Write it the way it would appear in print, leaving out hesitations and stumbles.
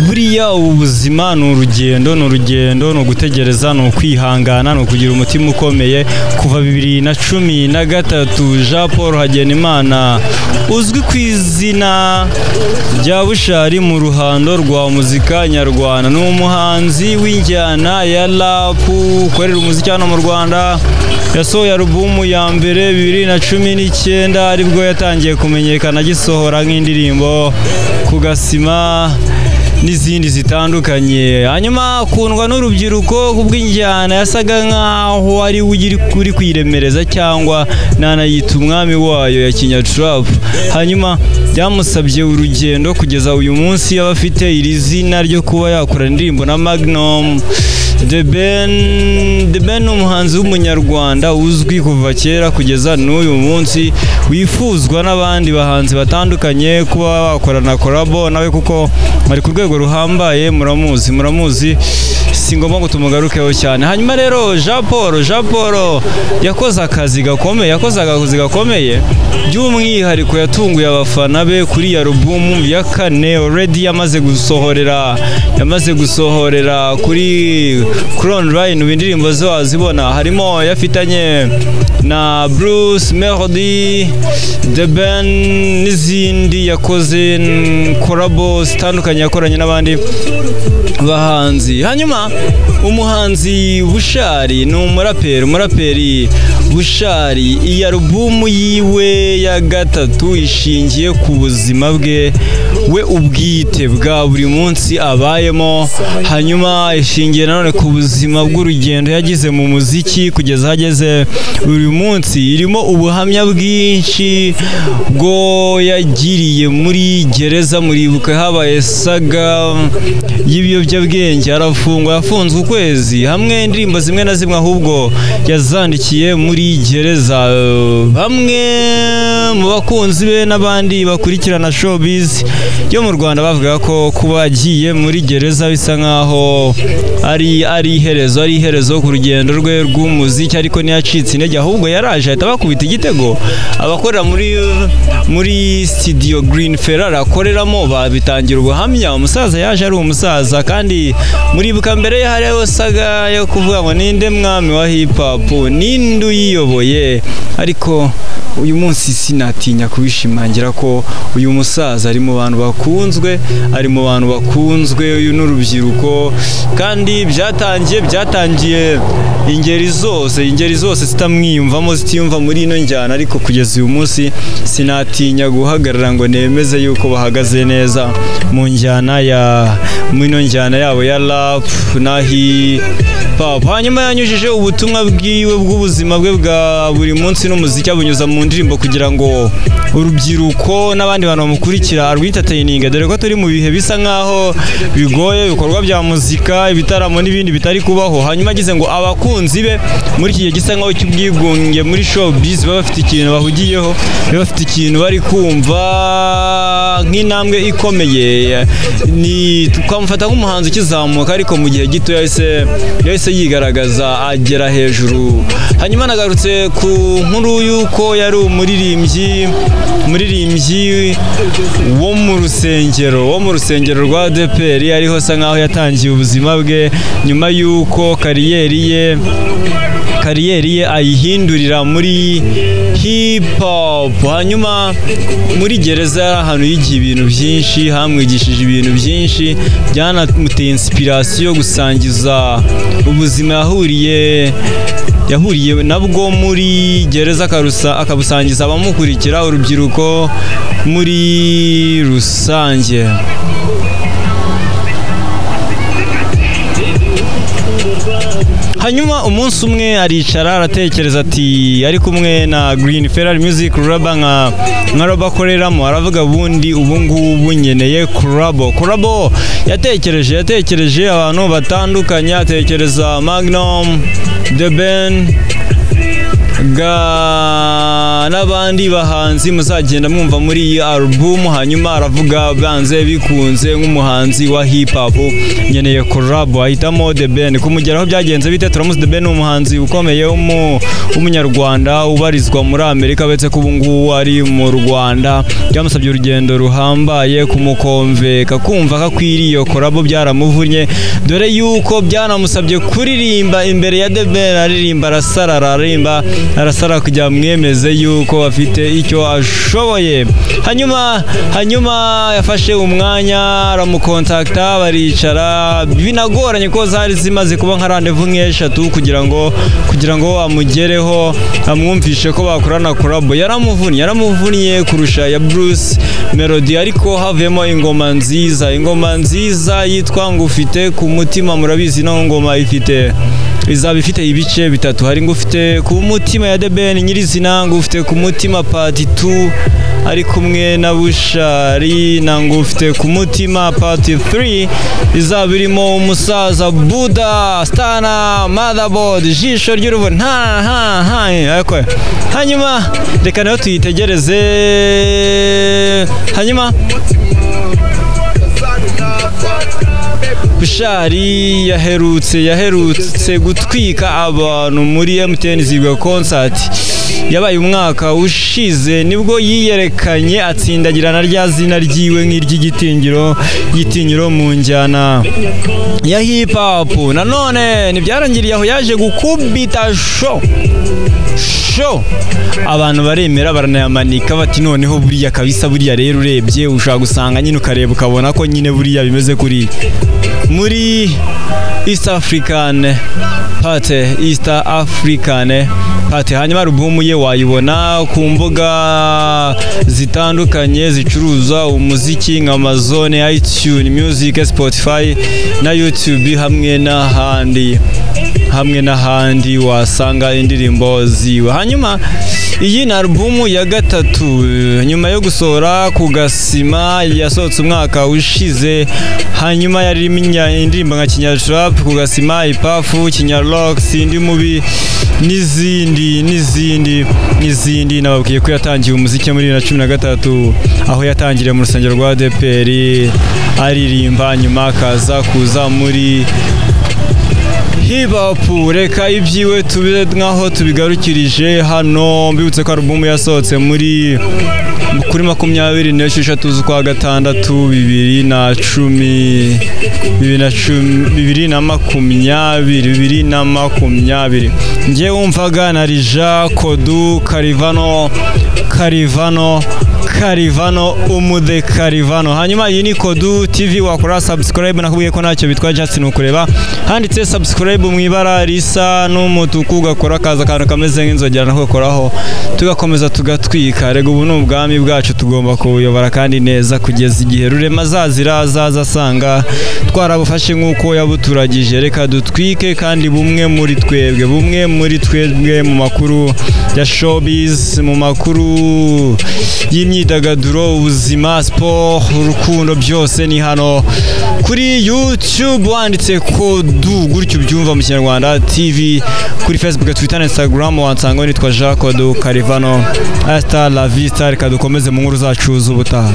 Buriya ubu buzima ni urugendo, ni urugendo, ni ugutegereza, ni ukwihangana, ni ukugira umutima ukomeye. Kuva 2013 Jean Paul Hagenimana uzwi ku izina rya Bushali mu ruhando rwa muzika nyarwanda, ni umuhanzi w'injyana ya rap ukorera umuziki hano mu Rwanda. Yasohoye alubumu ya mbere 2019, aribwo yatangiye kumenyekana agisohora nk'indirimbo ku gasima n'izindi zitandukanye. Hanyuma akundwa n'urubyiruko kubw'injyana yasaga nkaho ari we uri kuyiremereza, cyangwa nanayita umwami wayo ya Kinyatrap. Hanyuma byamusabye urugendo kugeza uyu munsi aba afite iri zina ryo kuba yakora indirimbo na Magnum. The Ben ni umuhanzi w'umunyarwanda uzwi kuva kera kugeza n'uyu munsi, wifuzwa n'abandi bahanzi batandukanye kuba bakorana collabo nawe kuko ari ku rwego ruhambaye. Muramuzi, si ngombwa ngo tumugarukeho cyane. Hanyuma rero Jean Paul yakoze akazi gakomeye, by'umwihariko yatunguye abafana be kuri alubumu ya kane already yamaze gusohorera kuri Crown Line. Indirimbo zo wazibona harimo yafitanye na Bruce Melody, The Ben n'izindi yakoze collabo zitandukanye yakoranye n'abandi bahanzi. Hanyuma umuhanzi Bushali ni umuraperi Bushali, iyi alubumu yiwe ya gatatu ishingiye ku buzima bwe we ubwite bwa buri munsi abayemo. Hanyuma ishingiye nanone ku buzima bw'urugendo yagize mu muziki kugeza ageze uyu munsi. Irimo ubuhamya bwinshi bwo yagiriye muri gereza. Muribuka habaye saga y'ibiyobyabwenge, arafungwa, yafunzwe ukwezi hamwe. Indirimbo zimwe na zimwe ahubwo yazandikiye muri gereza. Bamwe mu bakunzi be n'abandi bakurikirana showbiz yo mu Rwanda bavuga ko kuba agiye muri gereza bisa nkaho ari iherezo ku rugendo rwe rw'umuziki, ariko ntiyacitse intege, ahubwo yaraje ahita bakubita igitego. Abakorera muri studio Green Ferrari akoreramo babitangira ubuhamya. Umusaza yaje ari umusaza, kandi muribuka mbere ye hariho saga yo kuvuga ngo ninde mwami wa hip hop, ninde uyiyoboye. Ariko uyu munsi sinatinya kubishimangira ko uyu musaza ari mu bantu bakunzwe, uyu n'urubyiruko, kandi byatangiye ingeri zose zitamwiyumvamo, zitiyumva muri ino njyana, ariko kugeza uyu munsi sinatinya guhagarara ngo nemeze yuko bahagaze neza mu njyana ya muri ino njyana yabo ya rap na hip hop. Hanyuma yanyujije ubutumwa bwiwe bw'ubuzima bwe bwa buri munsi n'umuziki abunyuza mu ndirimbo kugira ngo urubyiruko n'abandi bantu bamukurikira arwitateyininga, dore ko turi mu bihe bisa nkaho bigoye, ibikorwa bya muzika, ibitaramo n'ibindi bitari kubaho. Hanyuma agize ngo abakunzi be muri iki gihe gisa nkaho cy'ubwigunge muri showbiz baba bafite ikintu bahugiyeho, baba bafite ikintu bari kumva nk'intambwe ikomeye. Ni twamufata nk'umuhanzi ukizamuka, ariko mu gihe gito yahise yigaragaza agera hejuru. Hanyuma nagarutse ku nkuru y'uko yari umuririmbyi wo mu rusengero rwa ADEPR, ariho asa nkaho yatangiye ubuzima bwe nyuma y'uko kariyeri ye ayihindurira muri hip hop. Hanyuma muri gereza ahantu yigiye ibintu byinshi, hamwigishije ibintu byinshi byanamuteye inspiration yo gusangiza ubuzima yahuriye nabwo muri gereza, akabusangiza abamukurikira, urubyiruko muri rusange. Hanyuma umunsi umwe aricara aratekereza ati, ari kumwe na Green Ferrari Music Raba nka Raba akoreramo, aravuga bundi ubu ngubu nkeneye collabo. Yatekereje abantu batandukanye, atekereza Magnum, The Ben, n'abandi bahanzi muzagenda mwumva muri iyi album. Hanyuma aravuga banze bikunze nk'umuhanzi wa hip hop nkeneye collab, ahitamo The Ben. Kumugeraho byagenze bite? Turamuzi, The Ben ni umuhanzi ukomeye w'umunyarwanda ubarizwa muri Amerika, uretse ko ubu ngubu ari mu Rwanda. Byamusabye urugendo ruhambaye kumukomveka kumva ko akwiriye iyo collab, byaramuvunnye, dore yuko byanamusabye kuririmba imbere ya The Ben, aririmba arasarara, aririmba arasara kugira mwemeze yuko afite icyo ashoboye. Hanyuma yafashe umwanya aramukontakta, baricara, binagoranye ko zari zimaze kuba nka rendezvous nk'eshatu kugira ngo amugereho, amwumvishe ko bakorana collab. Yaramuvunnye kurusha ya Bruce Melody, ariko havuyemo ingoma nziza, ingoma nziza yitwa Ngufite ku mutima. Murabizi no ngoma ifite izaba ifite ibice bitatu, hari Ngufite ku mutima ya The Ben nyirizina, Ngufite ku mutima part 2 ari kumwe na Bushari, na Ngufite ku mutima part 3 izaba irimo umusaza Buda Stana Motherboard jisho ry'uruvu nta ha ha. Ariko hanyuma reka nayo tuyitegereze. Hanyuma Bushari yaherutse gutwika abantu muri MTN Zigwa concert yabaye umwaka ushize, nibwo yiyerekanye atsindagira na rya zina ryiwe nk'iry'igitinyiro gitinyiro mu njyana ya hip hop. Nanone ntibyarangiriye aho, yaje gukubita show abantu baremera baranayamanika bati noneho buriya kabisa, buriya rero urebye ushaka gusanga nyine ukareba ukabona ko nyine buriya bimeze kuri muri East African Party, East African Party. Hanyuma album ye wayibona ku mbuga zitandukanye zicuruza umuziki nka Amazon, iTunes Music, Spotify na YouTube, hamwe n'ahandi wasanga indirimbo ziwe. Hanyuma iyi ni album ya gatatu nyuma yo gusohora ku Gasima yasohotse umwaka ushize. Hanyuma yarimo indirimbo nka Kinyarap, ku Gasima, Ipafu, Kinyarrock, Sindi Mubi n'izindi. Nababwiye ko yatangiye umuziki muri 2013 aho yatangiriye mu rusengero rwa ADEPR aririmba, nyuma akaza kuza muri hip hop. Reka ibyiwe tube nkaho tubigarukirije hano. Mbibutse ko album yasohotse muri kuri 26 z'ukwa gatandatu 2020. Ngiye wumvaga na Rija Kodu Karivano umude Karivano. Hanyuma iyi ni Kodu TV, wakora subscribe, nakubwiye ko ntacyo bitwa just nukureba handitse subscribe mu ibara risa n'umutuku, ugakora kaza akantu kameze nk'inzogera nako gakoraho, tugakomeza tugatwika. Rega ubu ni ubwami bwacu, tugomba kubuyobora kandi neza kugeza igihe rurema azazira azaza asanga twarabufashe nk'uko yabuturagije. Reka dutwike kandi bumwe muri twebwe mu makuru ya showbiz, mu makuru y'imyidagaduro, ubuzima, sport, urukundo, byose ni hano kuri YouTube wanditse Kodu gutyo ubyumva mu Kinyarwanda TV. Kuri Facebook, Twitter na Instagram wansanga nitwa Jean Kodu Karivano. Hasta la vista, reka dukomeze mu nkuru zacu z'ubutaha.